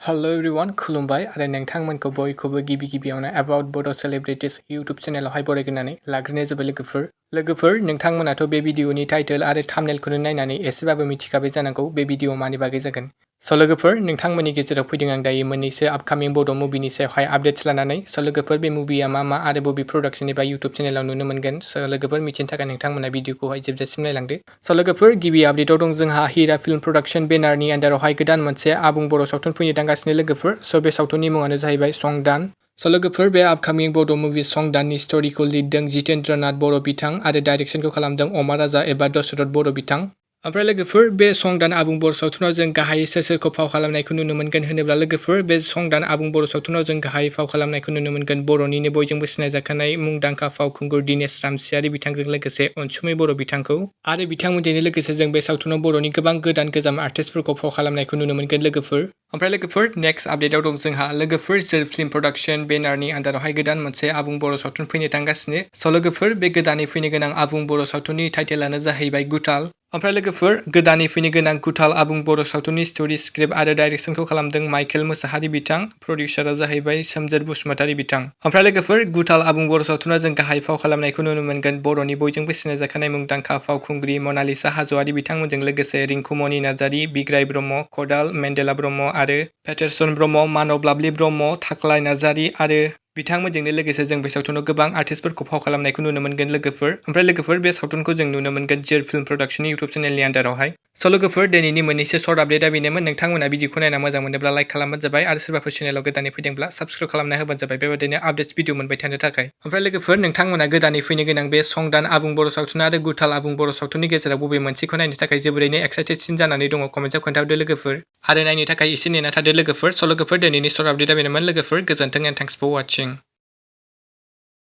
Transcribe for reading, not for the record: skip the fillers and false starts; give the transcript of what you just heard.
Hello everyone, खुलुमबाय आरो नोंथांमोनखौ बयखौबो गिबियावनो About Bodo Celebrities YouTube चेनेलावहाय बरायग्रोनानै लाग्रोनाय जाबाय लोगोफोर नोंथांमोनाथ' बे भिडिअनि टाइटेल आरो थाम्बनेलखौनो नायनानै एसेबाबो मिथिखाबाय जानांगौ बे भिडिअ मानि बागै जागोन। स' लोगोफोर नोंथांमोननि गेजेराव फैदों आं दायो मोननैसो आपकामिं बड' मुभिनि सायावहाय आपडेट्स लानानै। स' लोगोफोर बे मुभिया मा आरो बबे प्रडाक्शन एबा YouTube चेनेलाव नुनो मोनगोन। स' लोगोफोर मिथिनो थाखाय नोंथांमोना भिडिअखौहाय जोबजासिम नायलांदो। स' लोगोफोर गिबि आपडेटआव दं जोंहा हिरा फिल्म प्रडाक्शन बेनारनि आन्डारावहाय गोदान मोनसे आबुं बर' सावथुन फैनो थांगासिनो लोगोफोर। स' बे सावथुननि मुङानो जाहैबाय संदान। स' लोगोफोर बे आपकामिं बड' मुभि संदाननि स्ट'रिखौ लिरदों जितेन्द्रनाथ बर' बिथां आरो डाइरेक्शनखौ खालामदों अमा राजा एबा दशरथ बर' बिथां। ओमफ्राय लोगोफोर बे संदान आबुं बर' सावथुनाव जों गाहायै सोरखौ फाव खालामनायखौ नुनो मोनगोन होनोब्ला लोगोफोर बे संदान आबुं बर' सावथुनाव जों गाहायै फाव खालामनायखौ नुनो मोनगोन बर'निनो बयजोंबो सिनायजाखानाय मुंदांखा फावखुंगुर दिनेश रामचियारी बिथांजों लोगोसे अनसुमै बर' बिथांखौ। आरो बिथांमोनजोंनो लोगोसे जों बे सावथुनाव बर'नि गोबां गोजाम आर्टिस्टफोरखौ फाव खालामनायखौ नुनो मोनगोन लोगोफोर। ओमफ्राय लोगोफोर नेक्स्ट आपडेटआव दं जोंहा लोगोफोर जोर फिल्म प्रडाक्शन बेनारनि आन्डारावहाय गोदान मोनसे आबुं बर' सावथुन फैनो थांगासिनो। स' लोगोफोर बे गोदानै फैनो गोनां आबुं बर' सावथुननि टाइटेलानो जाहैबाय गुथाल। ओमफ्राय लोगोफोर गोदानै फैनो गोनां गुथाल आबुं बर' सावथुननि स्ट'रि स्क्रिप्ट आरो डाइरेक्शनखौ खालामदों माइकेल मोसाहारि बिथां। प्रडिउसारआ जाहैबाय सोमजोर बसुमतारी बिथां। ओमफ्राय लोगोफोर गुथाल आबुं बर' सावथुनाव जों गाहाय फाव खालामनायखौ नुनो मोनगोन बर'नि बयजोंबो सिनायजाखानाय मुंदांखा फावखुंग्रि मनालिसा हाज'वारि बिथांमोनजों लोगोसे रिंकुमनि नार्जारी, बिग्राय ब्रह्म, खदाल मेन्देला ब्रह्म आरो पेटारसन ब्रह्म, मानब लाबलि ब्रह्म, थाख्लाय नार्जारी आरो बिथांमोनजोंनो लोगोसे जों बे सावथुनाव गोबां आर्टिस्टफोरखौ फाव खालामनायखौ नुनो मोनगोन लोगोफोर। ओमफ्राय लोगोफोर बे सावथुनखौ जों नुनो मोनगोन जोर फिल्म प्रडाक्शननि इउटुब चेनेलनि आन्डारावहाय। स' लोगोफोर दिनैनि मोननैसो सर्ट आपडेटआ बेनोमोन। नोंथांमोना भिडिअखौ नायना मोजां मोनोब्ला लाइक खालामबानो जाबाय आरो सोरबाफोर चेनेलाव गोदानै फैदोंब्ला साबस्क्राइब खालामना होबानो जाबाय बेबायदिनो आपडेट्स भिडिअ मोनबाय थानो थाखाय। ओमफ्राय लोगोफोर नोंथांमोना गोदानै फैनो गोनां बे संदान आबुं बर' सावथुन आरो गुथाल आबुं बर' सावथुननि गेजेराव बबे मोनसेखौ नायनो थाखाय जोबोरैनो एक्साइटेडसिन जानानै दङ कमेन्टआव खोन्थाहरदो लोगोफोर। आरो नायनो थाखाय एसे नेना थादो लोगोफोर। स' लोगोफोर दिनैनि सर्ट आपडेटआ बेनोमोन लोगोफोर गोजोन्थों एन्ड थेंक्स फर वाचिं।